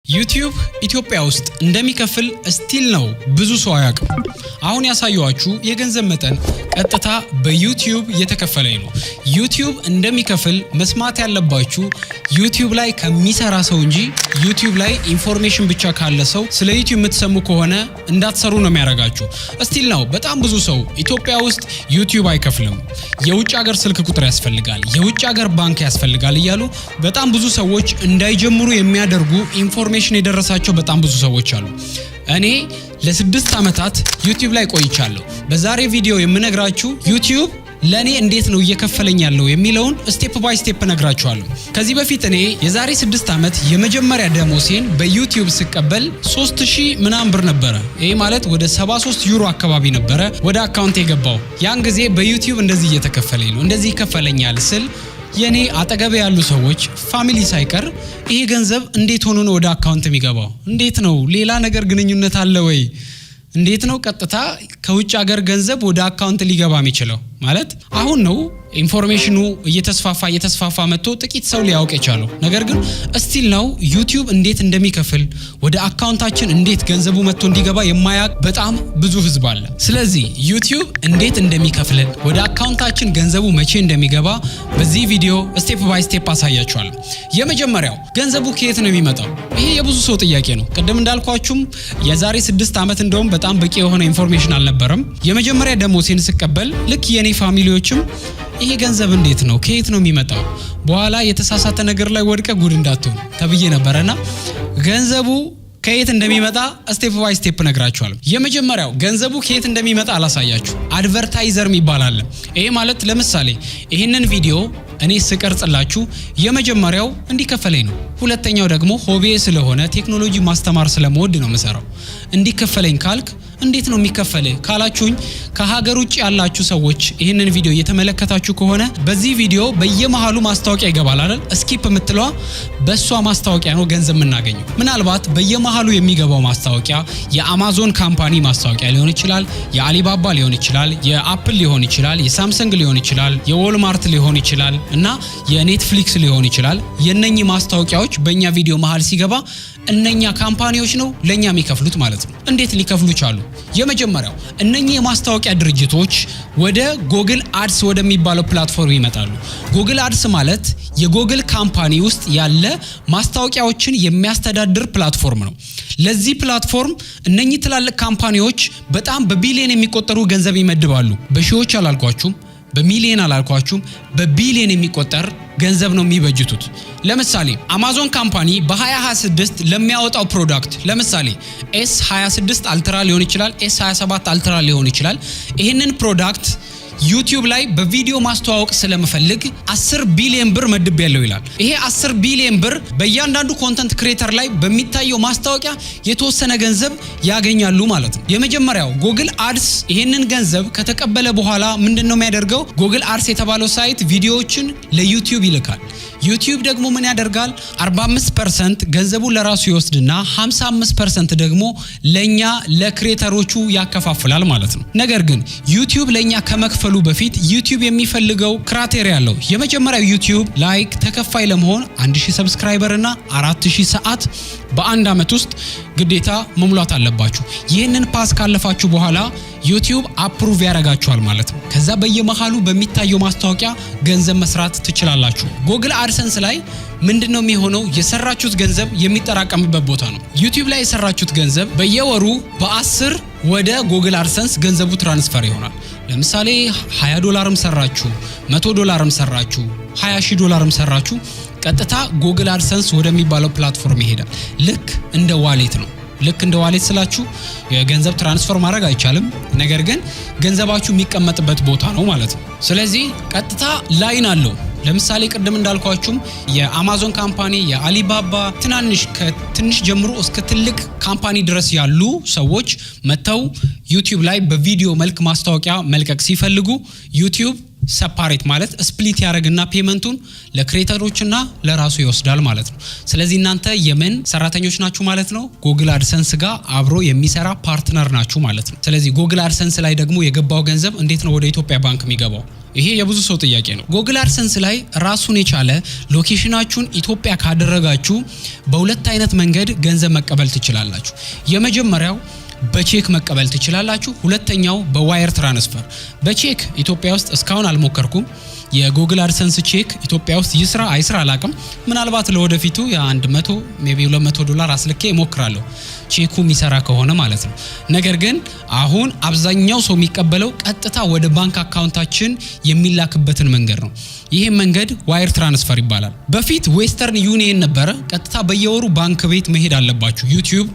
ዩቲዩብ ኢትዮጵያ ውስጥ እንደሚከፍል still now ብዙ ሰው አያውቅም። አሁን ያሳየኋችሁ የገንዘብ መጠን ቀጥታ በዩቲዩብ እየተከፈለኝ ነው። ዩቲዩብ እንደሚከፍል መስማት ያለባችሁ ዩቲዩብ ላይ ከሚሰራ ሰው እንጂ ዩቲዩብ ላይ information ብቻ ካለ ሰው ስለ ዩቲዩብ የምትሰሙ ከሆነ እንዳትሰሩ ነው የሚያደርጋችሁ። Still now በጣም ብዙ ሰው ኢትዮጵያ ውስጥ ዩቲዩብ አይከፍልም፣ የውጭ ሀገር ስልክ ቁጥር ያስፈልጋል፣ የውጭ ሀገር ባንክ ያስፈልጋል እያሉ በጣም ብዙ ሰዎች እንዳይጀምሩ የሚያደርጉ information የደረሳቸው በጣም ብዙ ሰዎች አሉ። እኔ ለ6 ዓመታት ዩቲዩብ ላይ ቆይቻለሁ። በዛሬ ቪዲዮ የምነግራችሁ ዩቲዩብ ለእኔ እንዴት ነው እየከፈለኝ ያለው የሚለውን step by step እነግራችኋለሁ። ከዚህ በፊት እኔ የዛሬ 6 ዓመት የመጀመሪያ ደሞዜን በዩቲዩብ ስቀበል 3000 ምናምን ብር ነበረ። ይህ ማለት ወደ 73 ዩሮ አካባቢ ነበረ ወደ account የገባው። ያን ጊዜ በዩቲዩብ እንደዚህ እየተከፈለኝ ነው፣ እንደዚህ ይከፈለኛል ስል የኔ አጠገቤ ያሉ ሰዎች፣ family ሳይቀር፣ ይሄ ገንዘብ እንዴት ሆኖ ነው ወደ account የሚገባው? እንዴት ነው? ሌላ ነገር ግንኙነት አለ ወይ? እንዴት ነው ቀጥታ ከውጭ ሀገር ገንዘብ ወደ account ሊገባ የሚችለው? ማለት አሁን ነው information ኑ እየተስፋፋ እየተስፋፋ መጥቶ ጥቂት ሰው ሊያውቅ የቻለው። ነገር ግን still now ዩቲዩብ እንዴት እንደሚከፍል፣ ወደ account ኣችን እንዴት ገንዘቡ መጥቶ እንዲገባ የማያውቅ በጣም ብዙ ህዝብ አለ። ስለዚህ ዩቲዩብ እንዴት እንደሚከፍልን፣ ወደ account ኣችን ገንዘቡ መቼ እንደሚገባ በዚህ ቪዲዮ step by step አሳያችኋለሁ። የመጀመሪያው ገንዘቡ ከየት ነው የሚመጣው? ይሄ የብዙ ሰው ጥያቄ ነው። ቅድም እንዳልኳችሁም የዛሬ 6 ዓመት እንደውም በጣም በቂ የሆነ information አልነበረም። የመጀመሪያ ደሞዜን ስቀበል ልክ የኔ family ዎችም ይሄ ገንዘብ እንዴት ነው፣ ከየት ነው የሚመጣው? በኋላ የተሳሳተ ነገር ላይ ወድቀህ ጉድ እንዳትሆን ተብዬ ነበረና ገንዘቡ ከየት እንደሚመጣ step by step እነግራችኋለሁ። የመጀመሪያው ገንዘቡ ከየት እንደሚመጣ አላሳያችሁ። Advertiser የሚባል አለ። ይሄ ማለት ለምሳሌ ይህንን ቪዲዮ እኔ ስቀርጽላችሁ የመጀመሪያው እንዲከፈለኝ ነው። ሁለተኛው ደግሞ hobby ስለሆነ፣ ቴክኖሎጂ ማስተማር ስለምወድ ነው የምሰራው። እንዲከፈለኝ ካልክ እንዴት ነው የሚከፈልህ ካላችሁኝ፣ ከሀገር ውጭ ያላችሁ ሰዎች ይህንን ቪዲዮ እየተመለከታችሁ ከሆነ በዚህ ቪዲዮ በየመሃሉ ማስታወቂያ ይገባል አይደል? Skip የምትለዋ በእሷ ማስታወቂያ ነው ገንዘብ የምናገኘው። ምናልባት በየመሃሉ የሚገባው ማስታወቂያ የአማዞን company ማስታወቂያ ሊሆን ይችላል፣ የአሊባባ ሊሆን ይችላል፣ የአፕል ሊሆን ይችላል፣ የሳምሰንግ ሊሆን ይችላል፣ የዎልማርት ሊሆን ይችላል እና የኔትፍሊክስ ሊሆን ይችላል። የነኚህ ማስታወቂያዎች በእኛ ቪዲዮ መሃል ሲገባ እነኛ company ዎች ነው ለእኛ የሚከፍሉት ማለት ነው። እንዴት ሊከፍሉ ቻሉ? የመጀመሪያው እነኚህ የማስታወቂያ ድርጅቶች ወደ Google Ads ወደሚባለው platform ይመጣሉ። Google Ads ማለት የ Google company ውስጥ ያለ ማስታወቂያዎችን የሚያስተዳድር platform ነው። ለዚህ platform እነኚህ ትላልቅ company ዎች በጣም በቢሊየን የሚቆጠሩ ገንዘብ ይመድባሉ። በሺዎች አላልኳችሁም፣ በሚሊየን አላልኳችሁም፣ በቢሊየን የሚቆጠር ገንዘብ ነው የሚበጅቱት። ለምሳሌ አማዞን company በ2026 ለሚያወጣው product፣ ለምሳሌ S 26 Ultra ሊሆን ይችላል፣ S 27 Ultra ሊሆን ይችላል። ይህንን product ዩቲዩብ ላይ በቪዲዮ ማስተዋወቅ ስለምፈልግ 10 ቢሊዮን ብር መድቤያለሁ ይላል። ይሄ 10 ቢሊዮን ብር በእያንዳንዱ content creator ላይ በሚታየው ማስታወቂያ የተወሰነ ገንዘብ ያገኛሉ ማለት ነው። የመጀመሪያው Google Ads ይሄንን ገንዘብ ከተቀበለ በኋላ ምንድን ነው የሚያደርገው? Google Ads የተባለው site ቪዲዮዎችን ለዩቲዩብ ይልካል። ዩቲዩብ ደግሞ ምን ያደርጋል? 45% ገንዘቡን ለራሱ ይወስድና 55% ደግሞ ለኛ ለ creator ኦቹ ያከፋፍላል ማለት ነው። ነገር ግን ዩቲዩብ ለኛ ከመክፈሉ በፊት ዩቲዩብ የሚፈልገው criteria አለው። የመጀመሪያው ዩቲዩብ like ተከፋይ ለመሆን 1000 subscriber እና 4000 ሰዓት በአንድ ዓመት ውስጥ ግዴታ መሙላት አለባችሁ። ይህንን pass ካለፋችሁ በኋላ ዩቲዩብ approve ያደርጋችኋል ማለት ነው። ከዛ በየመሃሉ በሚታየው ማስታወቂያ ገንዘብ መስራት ትችላላችሁ። Google AdSense ላይ ምንድን ነው የሚሆነው? የሰራችሁት ገንዘብ የሚጠራቀምበት ቦታ ነው። ዩቲዩብ ላይ የሰራችሁት ገንዘብ በየወሩ በ10 ወደ Google AdSense ገንዘቡ transfer ይሆናል። ለምሳሌ 20 ዶላርም ሰራችሁ፣ 100 ዶላርም ሰራችሁ፣ 20 ሺህ ዶላርም ሰራችሁ፣ ቀጥታ Google AdSense ወደሚባለው platform ይሄዳል። ልክ እንደ wallet ነው። ልክ እንደ wallet ስላችሁ የገንዘብ transfer ማድረግ አይቻልም። ነገር ግን ገንዘባችሁ የሚቀመጥበት ቦታ ነው ማለት ነው። ስለዚህ ቀጥታ line አለው። ለምሳሌ ቅድም እንዳልኳችሁም የአማዞን company፣ የአሊባባ፣ ትናንሽ ከትንሽ ጀምሮ እስከ ትልቅ company ድረስ ያሉ ሰዎች መጥተው ዩቲዩብ ላይ በቪዲዮ መልክ ማስታወቂያ መልቀቅ ሲፈልጉ ዩቲዩብ separate ማለት split ያደርግና payment ኡን ለ creator ኦችና ለራሱ ይወስዳል ማለት ነው። ስለዚህ እናንተ የምን ሰራተኞች ናችሁ ማለት ነው? Google AdSense ጋር አብሮ የሚሰራ partner ናችሁ ማለት ነው። ስለዚህ Google AdSense ላይ ደግሞ የገባው ገንዘብ እንዴት ነው ወደ ኢትዮጵያ ባንክ የሚገባው? ይሄ የብዙ ሰው ጥያቄ ነው። Google AdSense ላይ ራሱን የቻለ location ኣችሁን ኢትዮጵያ ካደረጋችሁ በሁለት አይነት መንገድ ገንዘብ መቀበል ትችላላችሁ። የመጀመሪያው በቼክ መቀበል ትችላላችሁ። ሁለተኛው በ wire transfer። በቼክ ኢትዮጵያ ውስጥ እስካሁን አልሞከርኩም። የ Google AdSense ቼክ ኢትዮጵያ ውስጥ ይስራ አይስራ አላቅም። ምናልባት ለወደፊቱ የ100 maybe 200 ዶላር አስልኬ እሞክራለሁ፣ ቼኩ የሚሰራ ከሆነ ማለት ነው። ነገር ግን አሁን አብዛኛው ሰው የሚቀበለው ቀጥታ ወደ ባንክ account ኣችን የሚላክበትን መንገድ ነው። ይሄ መንገድ wire transfer ይባላል። በፊት Western Union ነበረ። ቀጥታ በየወሩ ባንክ ቤት መሄድ አለባችሁ። YouTube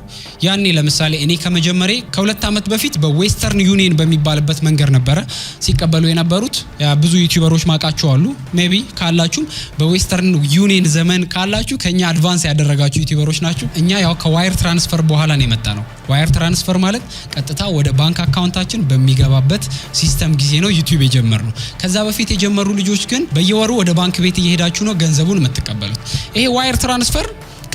ያኔ ለምሳሌ እኔ ከመጀመሬ ከ2 ዓመት በፊት በ Western Union በሚባልበት መንገድ ነበረ ሲቀበሉ የነበሩት። ብዙ YouTuber ኦች ማቃቸው አሉ። Maybe ካላችሁም በ Western Union ዘመን ካላችሁ ከኛ advance ያደረጋችሁ YouTuber ኦች ናችሁ። እኛ ያው ከ wire transfer በኋላ ነው የመጣነው። Wire transfer ማለት ቀጥታ ወደ ባንክ account ኣችን በሚገባበት system ጊዜ ነው YouTube የጀመርነው። ከዛ በፊት የጀመሩ ልጆች ግን በየወሩ ወደ ባንክ ቤት እየሄዳችሁ ነው ገንዘቡን የምትቀበሉት። ይሄ wire transfer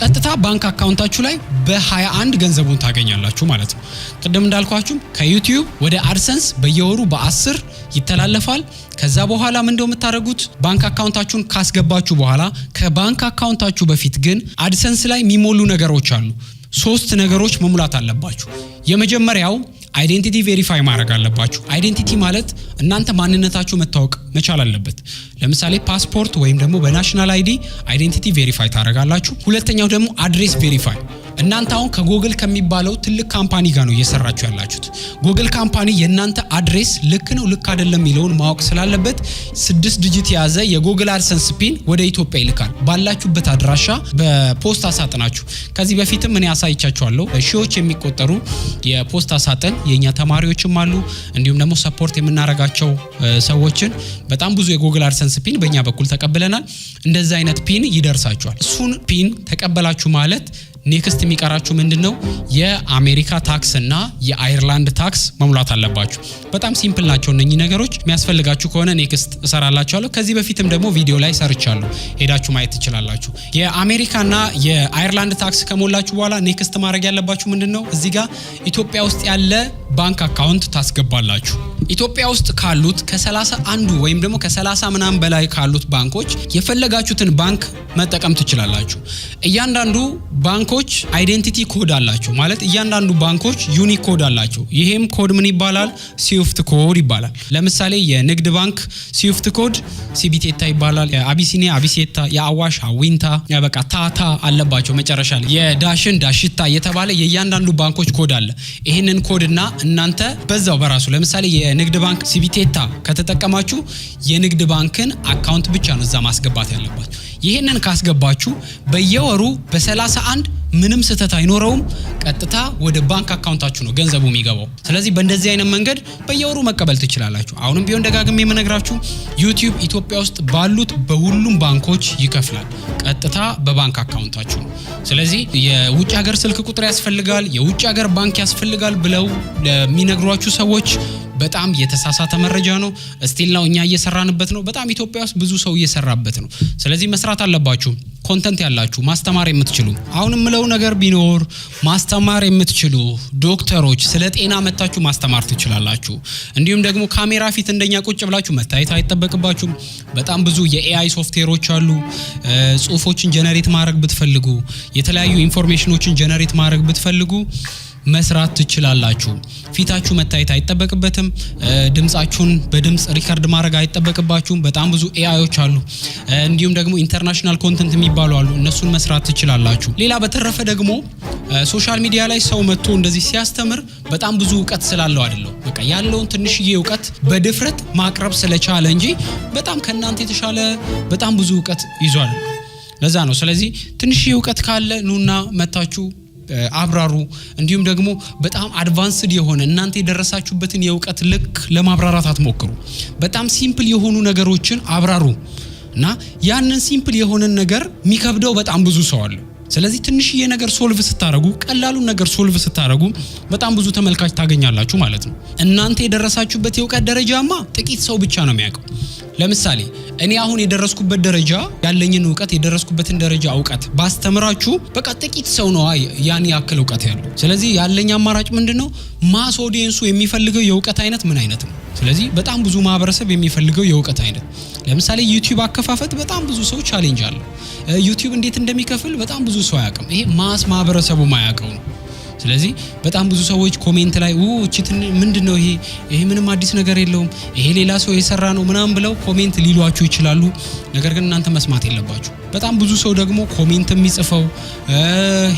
ቀጥታ ባንክ account ኣችሁ ላይ በ21 ገንዘቡን ታገኛላችሁ ማለት ነው። ቅድም እንዳልኳችሁም ከ YouTube ወደ AdSense በየወሩ በ10 ይተላለፋል። ከዛ በኋላ ምንድነው የምታደርጉት? ባንክ account ኣችሁን ካስገባችሁ በኋላ፣ ከባንክ account ኣችሁ በፊት ግን AdSense ላይ የሚሞሉ ነገሮች አሉ። ሶስት ነገሮች መሙላት አለባችሁ። የመጀመሪያው identity verify ማድረግ አለባችሁ። Identity ማለት እናንተ ማንነታችሁ መታወቅ መቻል አለበት። ለምሳሌ ፓስፖርት ወይም ደግሞ በ national ID identity verify ታደርጋላችሁ። ሁለተኛው ደግሞ address verify። እናንተ አሁን ከጎግል ከሚባለው ትልቅ company ጋር ነው እየሰራችሁ ያላችሁት። Google company የእናንተ address ልክ ነው ልክ አይደለም የሚለውን ማወቅ ስላለበት ስድስት digit የያዘ የ Google AdSense PIN ወደ ኢትዮጵያ ይልካል። ባላችሁበት አድራሻ በፖስታ ሳጥናችሁ። ከዚህ በፊትም እኔ አሳይቻችኋለሁ። ሺዎች የሚቆጠሩ የፖስታ ሳጥን የእኛ ተማሪዎችም አሉ። እንዲሁም ደግሞ support የምናደርጋቸው ሰዎችን በጣም ብዙ የ Google AdSense PIN በእኛ በኩል ተቀብለናል። እንደዚህ አይነት PIN ይደርሳችኋል። እሱን PIN ተቀበላችሁ ማለት next የሚቀራችሁ ምንድን ነው? የአሜሪካ tax እና የአይርላንድ tax መሙላት አለባችሁ። በጣም simple ናቸው እነኚህ ነገሮች። የሚያስፈልጋችሁ ከሆነ next እሰራላችኋለሁ። ከዚህ በፊትም ደግሞ ቪዲዮ ላይ ሰርቻለሁ፣ ሄዳችሁ ማየት ትችላላችሁ። የአሜሪካና የአይርላንድ tax ከሞላችሁ በኋላ next ማድረግ ያለባችሁ ምንድን ነው? እዚህ ጋር ኢትዮጵያ ውስጥ ያለ ባንክ account ታስገባላችሁ። ኢትዮጵያ ውስጥ ካሉት ከ31ዱ ወይም ደግሞ ከ30 ምናምን በላይ ካሉት ባንኮች የፈለጋችሁትን ባንክ መጠቀም ትችላላችሁ። እያንዳንዱ ባንኮች identity code አላቸው። ማለት እያንዳንዱ ባንኮች unique code አላቸው። ይሄም ኮድ ምን ይባላል? SWIFT code ይባላል። ለምሳሌ የንግድ ባንክ SWIFT code ሲቢቴታ ይባላል። የአቢሲኒያ አቢሴታ፣ የአዋሽ አዊንታ፣ በቃ ታታ አለባቸው መጨረሻ ላይ፣ የዳሽን ዳሽታ እየተባለ የእያንዳንዱ ባንኮች ኮድ አለ። ይህንን ኮድ እና እናንተ በዛው በራሱ ለምሳሌ የንግድ ባንክ ሲቢቴታ ከተጠቀማችሁ የንግድ ባንክን account ብቻ ነው እዛ ማስገባት ያለባችሁ። ይህንን ካስገባችሁ በየወሩ በ31 ምንም ስህተት አይኖረውም። ቀጥታ ወደ ባንክ account ኣችሁ ነው ገንዘቡ የሚገባው። ስለዚህ በእንደዚህ አይነት መንገድ በየወሩ መቀበል ትችላላችሁ። አሁንም ቢሆን ደጋግሜ የምነግራችሁ YouTube ኢትዮጵያ ውስጥ ባሉት በሁሉም ባንኮች ይከፍላል። ቀጥታ በባንክ account ኣችሁ ነው። ስለዚህ የውጭ ሀገር ስልክ ቁጥር ያስፈልጋል፣ የውጭ ሀገር ባንክ ያስፈልጋል ብለው ለሚነግሯችሁ ሰዎች በጣም የተሳሳተ መረጃ ነው። Still ነው እኛ እየሰራንበት ነው። በጣም ኢትዮጵያ ውስጥ ብዙ ሰው እየሰራበት ነው። ስለዚህ መስራት አለባችሁ። Content ያላችሁ፣ ማስተማር የምትችሉ፣ አሁን የምለው ነገር ቢኖር ማስተማር የምትችሉ ዶክተሮች ስለ ጤና መታችሁ ማስተማር ትችላላችሁ። እንዲሁም ደግሞ ካሜራ ፊት እንደኛ ቁጭ ብላችሁ መታየት አይጠበቅባችሁም። በጣም ብዙ የ AI software ኦች አሉ። ጽሁፎችን generate ማድረግ ብትፈልጉ፣ የተለያዩ information ኦችን generate ማድረግ ብትፈልጉ መስራት ትችላላችሁ። ፊታችሁ መታየት አይጠበቅበትም። ድምጻችሁን በድምጽ record ማድረግ አይጠበቅባችሁም። በጣም ብዙ AI ዎች አሉ። እንዲሁም ደግሞ international content የሚባሉ አሉ። እነሱን መስራት ትችላላችሁ። ሌላ በተረፈ ደግሞ social media ላይ ሰው መጥቶ እንደዚህ ሲያስተምር በጣም ብዙ እውቀት ስላለው አይደለም። በቃ ያለውን ትንሽዬ እውቀት በድፍረት ማቅረብ ስለቻለ እንጂ በጣም ከእናንተ የተሻለ በጣም ብዙ እውቀት ይዟል። ለዛ ነው። ስለዚህ ትንሽዬ እውቀት ካለ ኑና መታችሁ አብራሩ። እንዲሁም ደግሞ በጣም advanced የሆነ እናንተ የደረሳችሁበትን የእውቀት ልክ ለማብራራት አትሞክሩ። በጣም simple የሆኑ ነገሮችን አብራሩ እና ያንን simple የሆነን ነገር የሚከብደው በጣም ብዙ ሰው አለ። ስለዚህ ትንሽዬ ነገር solve ስታረጉ፣ ቀላሉን ነገር solve ስታረጉ በጣም ብዙ ተመልካች ታገኛላችሁ ማለት ነው። እናንተ የደረሳችሁበት የእውቀት ደረጃማ ጥቂት ሰው ብቻ ነው የሚያውቀው። ለምሳሌ እኔ አሁን የደረስኩበት ደረጃ ያለኝን እውቀት፣ የደረስኩበትን ደረጃ እውቀት ባስተምራችሁ በቃ ጥቂት ሰው ነው ያን ያክል እውቀት ያለው። ስለዚህ ያለኝ አማራጭ ምንድን ነው? Mass audience ኡ የሚፈልገው የእውቀት አይነት ምን አይነት ነው? ስለዚህ በጣም ብዙ ማህበረሰብ የሚፈልገው የእውቀት አይነት፣ ለምሳሌ YouTube አከፋፈት በጣም ብዙ ሰው challenge አለው። YouTube እንዴት እንደሚከፍል በጣም ብዙ ሰው አያውቅም። ይሄ mass ማህበረሰቡ ማያውቀው ነው። ስለዚህ በጣም ብዙ ሰዎች comment ላይ እቺ ምንድን ነው ይሄ፣ ይሄ ምንም አዲስ ነገር የለውም፣ ይሄ ሌላ ሰው የሰራ ነው ምናምን ብለው comment ሊሏችሁ ይችላሉ። ነገር ግን እናንተ መስማት የለባችሁም። በጣም ብዙ ሰው ደግሞ comment የሚጽፈው፣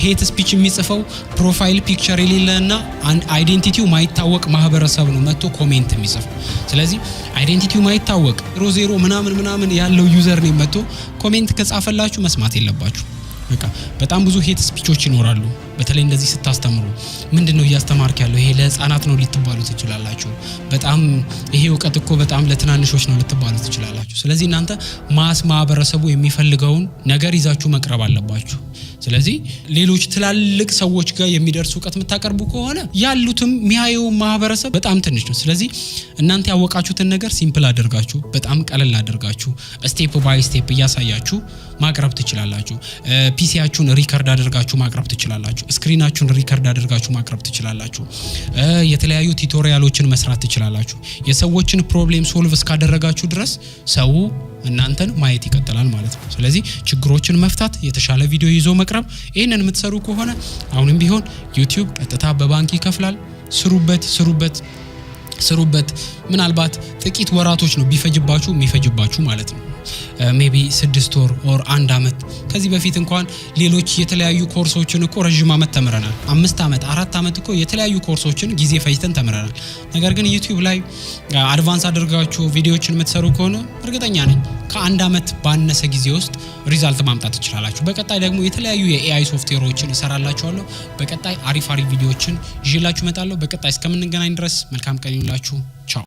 hate speech የሚጽፈው profile picture የሌለ እና identity ው ማይታወቅ ማህበረሰብ ነው መጥቶ comment የሚጽፈው። ስለዚህ identity ው ማይታወቅ 00 ምናምን ምናምን ያለው username መጥቶ comment ከጻፈላችሁ መስማት የለባችሁም። በቃ በጣም ብዙ hate speech ኦች ይኖራሉ። በተለይ እንደዚህ ስታስተምሩ ምንድን ነው እያስተማርክ ያለው፣ ይሄ ለህፃናት ነው ልትባሉ ትችላላችሁ። በጣም ይሄ እውቀት እኮ በጣም ለትናንሾች ነው ልትባሉ ትችላላችሁ። ስለዚህ እናንተ mass ማህበረሰቡ የሚፈልገውን ነገር ይዛችሁ መቅረብ አለባችሁ። ስለዚህ ሌሎች ትላልቅ ሰዎች ጋር የሚደርስ እውቀት የምታቀርቡ ከሆነ ያሉትም የሚያየው ማህበረሰብ በጣም ትንሽ ነው። ስለዚህ እናንተ ያወቃችሁትን ነገር simple አድርጋችሁ፣ በጣም ቀለል አድርጋችሁ፣ step by step እያሳያችሁ ማቅረብ ትችላላችሁ። PC ያችሁን record አድርጋችሁ ማቅረብ ትችላላችሁ። Screen ኣችሁን record አድርጋችሁ ማቅረብ ትችላላችሁ። የተለያዩ tutorial ኦችን መስራት ትችላላችሁ። የሰዎችን problem solve እስካደረጋችሁ ድረስ ሰው እናንተን ማየት ይቀጥላል ማለት ነው። ስለዚህ ችግሮችን መፍታት፣ የተሻለ ቪዲዮ ይዞ መቅረብ፣ ይህንን የምትሰሩ ከሆነ አሁንም ቢሆን YouTube ቀጥታ በባንክ ይከፍላል። ስሩበት፣ ስሩበት፣ ስሩበት። ምናልባት ጥቂት ወራቶች ነው ቢፈጅባችሁ የሚፈጅባችሁ ማለት ነው። Maybe 6 ወር or አንድ አመት። ከዚህ በፊት እንኳን ሌሎች የተለያዩ ኮርሶችን እኮ ረዥም አመት ተምረናል። 5 አመት፣ 4 አመት እኮ የተለያዩ ኮርሶችን ጊዜ ፈጅተን ተምረናል። ነገር ግን YouTube ላይ advance አድርጋችሁ ቪዲዮዎችን የምትሰሩ ከሆነ እርግጠኛ ነኝ ከአንድ አመት ባነሰ ጊዜ ውስጥ result ማምጣት ትችላላችሁ። በቀጣይ ደግሞ የተለያዩ የ AI software ኦችን እሰራላችኋለሁ። በቀጣይ አሪፍ አሪፍ ቪዲዮዎችን ይዤላችሁ እመጣለሁ። በቀጣይ እስከምንገናኝ ድረስ መልካም ቀን ይሁንላችሁ። ቻው።